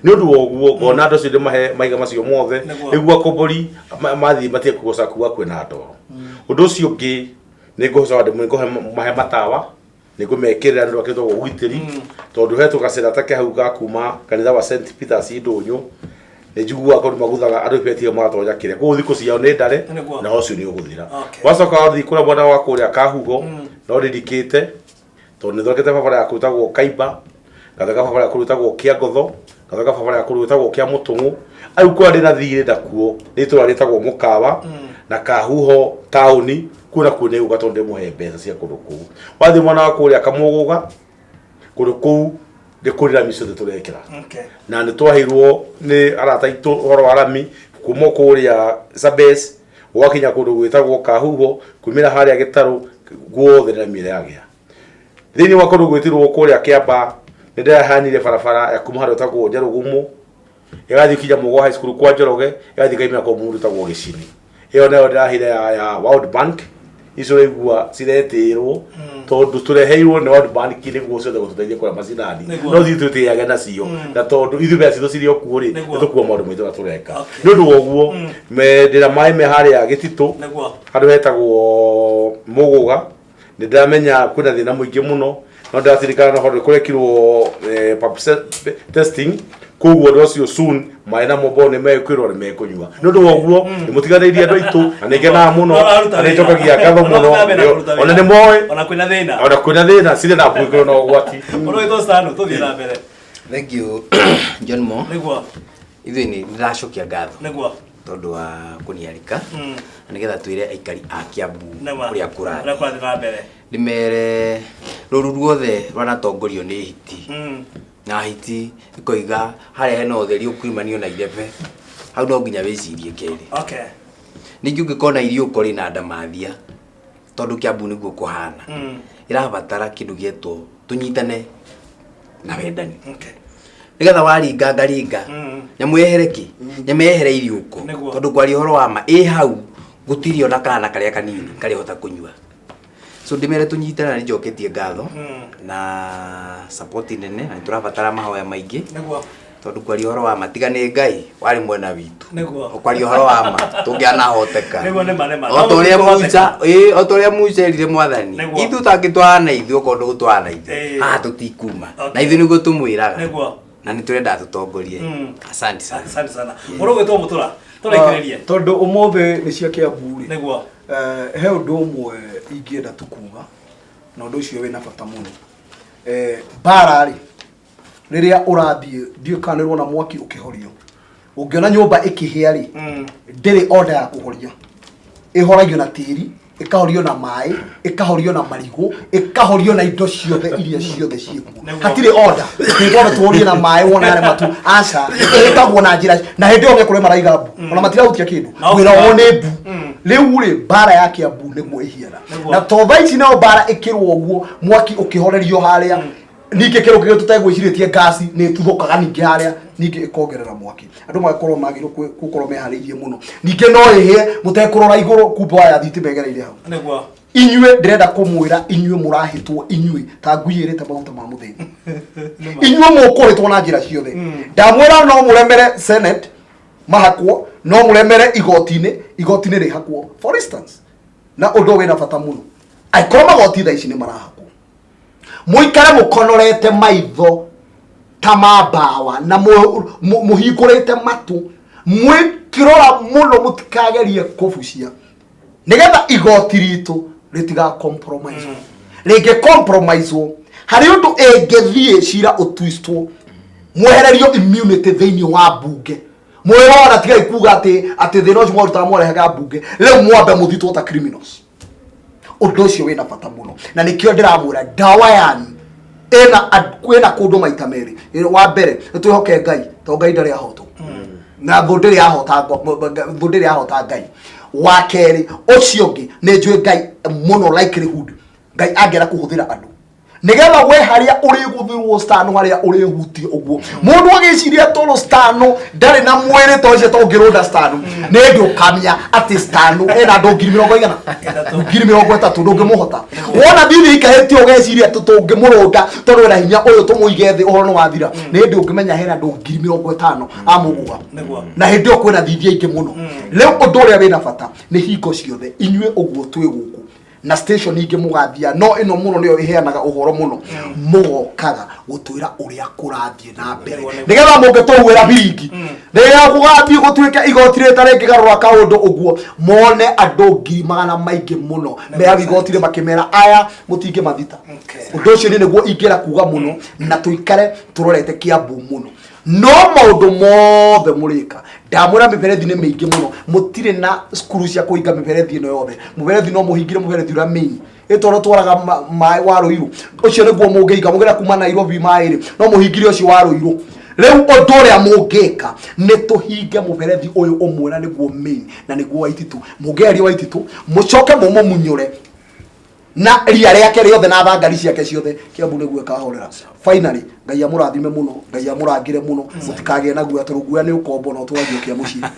Nĩ ũndũ wa ũguo ngona andũ acio ndĩmahe mahiga macio mothe nĩguo akombori mathiĩ matige kũgoca kuga kwĩna ndoro. Ũndũ ũcio ũngĩ nĩ ngũcoka ndĩmwe mahe matawa, nĩ ngũmekĩrĩra nĩ ũndũ wa kĩndũ gĩtagwo ũgitĩri, tondũ he tũgacĩra ta ke hau ga kuma kanitha wa St Peters Ndũnyũ, nĩ njiguaga kũndũ maguthaga andũ ibeti magatonya kĩrĩa, koguo thikũ ciao nĩ ndare na ũcio nĩ ũgũthira. Wacoka wathiĩ kũrĩa mwena wa kũrĩa Kahuho, no ndirikĩte tondũ nĩ thondekete barabara ya kũrutagwo Kaimba, ngathondeka barabara ya kũrutagwo Kĩangotho, ngathondeka barabara ya kũrutagwo Kĩa Mũtũng'ũ. Rĩu kũrĩa ndĩna thirĩ nakuo nĩ itũra rĩtagwo Mũkawa na Kahuho taũni, kuo nakuo nĩ gũka tondũ ndĩmũhe mbeca cia kũndũ kũu. Wathiĩ mwena wa kũrĩa Kamũgũga, kũndũ kũu nĩ kũrĩ rami ciothe tũrekĩra. Na nĩ twaheirwo nĩ arata aitũ ũhoro wa rami kuma kũrĩa Sabes gwakinya kũndũ gwĩtagwo Kahuho, kumĩra harĩa Gĩtarũ, guothe nĩ rami ĩragĩa. Thĩinĩ wa kũndũ gwĩtirwo kũrĩa Kĩamba nĩ ndĩraheanire barabara ya kuma harĩa ĩtagwo Njarũgumu ĩgathiĩ kinya Mũgwa High School kwa Njoroge, ĩgathiĩ ĩkaimĩra kwa mũndũ ũtagwo Gĩcini. Ĩyo nayo ndĩraheire ya World Bank, icio ũraigua ciretĩĩrwo tondũ tũreheirwo nĩ World Bank nĩguo ciothe gũtũteithia kũrĩa macinani, no ithuĩ twĩtĩage nacio, na tondũ ithuĩ mbeca citũ cirĩ o kuo rĩ, nĩ tũkuo maũndũ maitũ marĩa tũreka. Nĩ ũndũ wa ũguo ndĩna maĩ me harĩa Gĩtitũ, handũ hetagwo Mũgũga, nĩ ndĩramenya kwĩna thĩna mũingĩ mũno, no ndĩratirikana no handũ kũrekirwo pump testing, koguo ũndũ ũcio soon maĩ namo bo nĩ mekwĩrwo nĩ mekũnyua. Nĩ ũndũ wa ũguo nĩ mũtiganĩirie andũ aitũ na nĩ ngenaga mũno No, aruta na nĩ wĩra. njokagia ngatho No, mũno. aruta wĩra, aruta wĩra. Ona nĩ moĩ. Ona kwĩna thĩna. Ona kwĩna thĩna, cirĩ na mbui na ũgwati. Ũndũ wĩtwo Stano, tũthiĩ na mbere. Thank you, John Mo. Ithuĩ nĩ ndĩracokia ngatho. Tondũ wa kũniarika. Na nĩgetha twĩre aikari a Kiambu ũrĩa kũrathiĩ. Ũrĩa kũrathiĩ na mbere. Ndĩmere rũru ruothe rwanatongorio nĩ hiti. Na hiti ĩkoiga harĩa hena ũtheri ũkuimanio na irebe, hau no nginya wĩcirie kerĩ. Ningĩ ũngĩkona iriũko rĩna ndamathia, tondũ Kiambu nĩguo kũhana, ĩrabatara kĩndũ gĩetwo tũnyitane na wendani. Nĩgetha waringa ngaringa nyamũ yehere kĩ nyamũ yehere iriũko. Tondũ kwaria ũhoro wa ma ĩ hau gũtirĩ ona kana karĩa kanini karĩhota kũnyua. So ndĩmere tũnyitane na nĩnjoketie ngatho na support nene, na nĩtũrabatara mahoya maingĩ. Tondũ kwaria ũhoro wa ma tiga nĩ Ngai warĩ mwena witũ. Kwaria ũhoro wa ma tũngĩanahoteka. Nĩguo, nĩma, nĩma. O ta ũrĩa Musa, ĩĩ, o ta ũrĩa Musa erire mwathani, ithuĩ ũtangĩtwarana na ithuĩ okorwo ndũgũtwarana na ithuĩ, haha tũtikuma. Na ithuĩ nĩguo tũmwĩraga. Na nĩ tũrenda tũtongorie. Asante sana. Asante sana. Mũndũ ũgwĩtwo Mũtũra, tũrĩkĩrĩrie. Tondũ ũmũthĩ nĩ cia Kiambu rĩ. He ũndũ ũmwe ingĩenda tu kuga, na ũndũ ũcio wĩna bata mũno. Mbara rĩ, rĩrĩa ũrathiĩ, ndiũĩ kana nĩ ũrona mwaki ũkĩhorio. Ũngĩona nyũmba ĩkĩhĩa rĩ, ndĩrĩ order ya kũhoria. Ĩhoragio na tĩri, ĩkahorio na maĩ, ĩkahorio na marigũ, ĩkahorio na indo ciothe iria ciothe ciĩkuo. Hatirĩ order. Twambe tũhorie na maĩ wone harĩa matu. Aca, ĩtagwo na njĩra, na hĩndĩ ĩyo mekũrĩa maraiga mbu. Ona matirahutia kĩndũ. Wĩra wao nĩ mbu. Rĩu rĩ, mbara ya Kiambu nĩguo ĩhiana. Na to thaa ici nayo mbara ĩkĩrwo ũguo, mwaki ũkĩhorerio harĩa, ningĩ kĩndũ kĩngĩ tũtegwĩcirĩtie ngasi nĩ ĩtuthũkaga ningĩ harĩa, ningĩ ĩkongerera mwaki. Andũ magakorwo magĩrĩirwo gũkorwo meharĩirie mũno. Ningĩ no ĩhĩe mũtekũrora igũrũ, kumbe waya thitima ĩgereire hau. Inyuĩ ndĩrenda kũmwĩra inyuĩ mũrahĩtwo inyuĩ ta ngui ĩrĩte maguta ma mũthĩni. Inyuĩ mũkũhĩtwo na njĩra ciothe. Ndamwĩra no mũremere Senate mahakwo, no mũremere igoti-inĩ, igoti-inĩ rĩhakwo. For instance, na ũndũ wĩna bata mũno, angĩkorwo magoti thaa ici nĩ marahakwo, mũikare mũkonorete maitho ta ma mbawa na mũhingũrĩte matũ, mwĩkĩrora mũno mũtikagerie kũbucia, nĩgetha igoti ritũ rĩtiga compromise. Rĩngĩ compromise harĩ ũndũ ĩngĩthiĩ cira ũtwistwo, mwehererio immunity thĩinĩ wa mbunge. Mwĩrora tigai kuga atĩ thĩna ũcio mwarutaga mwarehaga mbunge, rĩu mwambe mũthitwo ta criminals. Ũndũ ũcio wĩna bata mũno, na nĩkĩo ndĩramwĩra ndawa yanyu ĩna kũndũ maita merĩ. Wa mbere nĩ twĩhoke Ngai, tondũ Ngai ndarĩ ahotwo, na thũ ndĩrĩ ahota thũ ndĩrĩ ahota Ngai. Wa kerĩ ũcio ũngĩ, nĩ njũĩ Ngai mũno likelihood Ngai angĩenda kũhũthĩra andũ nĩgetha we harĩa ũrĩgũthĩrwo stano, harĩa ũrĩhutia ũguo mũndũ agĩciria tondũ stano ndarĩ na mwĩrĩ ta ũcio tũngĩrũnda stano, nĩ ndĩ ũkamenya atĩ stano ena andũ ngiri mĩrongo igana, ngiri mĩrongo ĩtatũ, ndũngĩmũhota. Wona bibi ikahĩtio ũgeciria tũngĩmũrũnda tondũ ena hinya ũyũ tũmũige thĩ ũhoro nĩ wathira, nĩ ndĩ ũngĩmenya hena andũ ngiri mĩrongo ĩtano amũgũga, na hĩndĩ ĩyo kwĩna thithia ingĩ mũno. Rĩu ũndũ ũrĩa wĩna bata nĩ hingo ciothe inyuĩ ũguo twĩ gũkũ na station ingĩ mũgathia, no ĩno mũno nĩyo ĩheanaga ũhoro mũno, mũgokaga gũtwĩra ũrĩa kũrathiĩ na mbere, nĩgetha mũngĩtũhuĩra biringi rĩrĩa gũgathiĩ gũtuĩke igoti rĩtarĩ rĩngĩgarũra kaũndũ ũguo, mone andũ ngiri magana maingĩ mũno me hau igoti-inĩ makĩmera aya mũtingĩmathita. Ũndũ ũcio niĩ nĩguo ingĩra kuga mũno, na tũikare tũrorete Kiambu mũno. No maũndũ mothe mũrĩka, ndamwĩra mĩberethi nĩ mĩingĩ mũno, mũtirĩ na cukuru cia kũhinga mĩberethi ĩno yothe. Mũberethi no mũhingire mũberethi ũrĩa main ĩtoro twaraga maĩ wa Rũirũ, ũcio nĩguo mũngĩhinga. Mũngĩenda kuma Nairobi maĩ rĩ, no mũhingire ũcio wa Rũirũ. Rĩu ũndũ ũrĩa mũngĩka nĩ tũhinge mũberethi ũyũ ũmwe, na nĩguo main, na nĩguo Waititu. Mũngĩeheria Waititu, mũcoke mũmũmunyũre na ria rĩake rĩothe na thangari ciake ciothe, Kiambu nĩguo ĩkahorera. Finally, Ngai amũrathime mũno, Ngai amũrangĩre mũno, mũtikagĩe na guoya, tondũ guoya nĩ ũkombo na ũtũragio kĩa mũciĩ.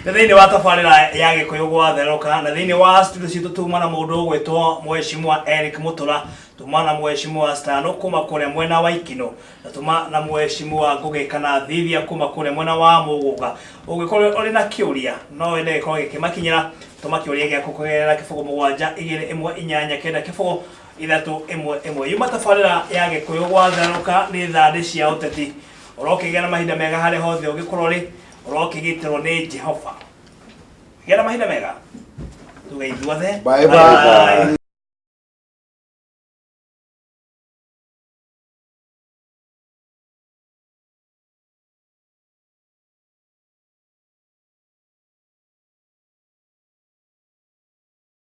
Nĩ thĩinĩ wa tabarĩra ya Gĩkũyũ gwatherũka, na thĩinĩ wa studio citũ tuma na mũndũ ũgwĩtwo Mheshimiwa Eric Mũtũra, tuma na Mheshimiwa Stano kuma kũrĩa mwena wa Ikino, na tuma na Mheshimiwa Ngũgĩ kana Thithia kuma kũrĩa mwena wa Mũgũga. Ũngĩkorwo ũrĩ na kĩũria no wende gĩkorwo gĩkĩmakinyĩra, tũma kĩũria gĩaku kũgerera 0 7 2 1 8 9 0 3 1 1. Yuma tabarĩra ya Gĩkũyũ gwatherũka nĩ thandĩ cia ũteti. Ũrokĩgĩa na mahinda mega harĩa hothe ũngĩkorwo ũrĩ, ũrokĩgitĩrwo nĩ Jehova. Gĩa na mahinda mega, tuge ithuothe Bye bye.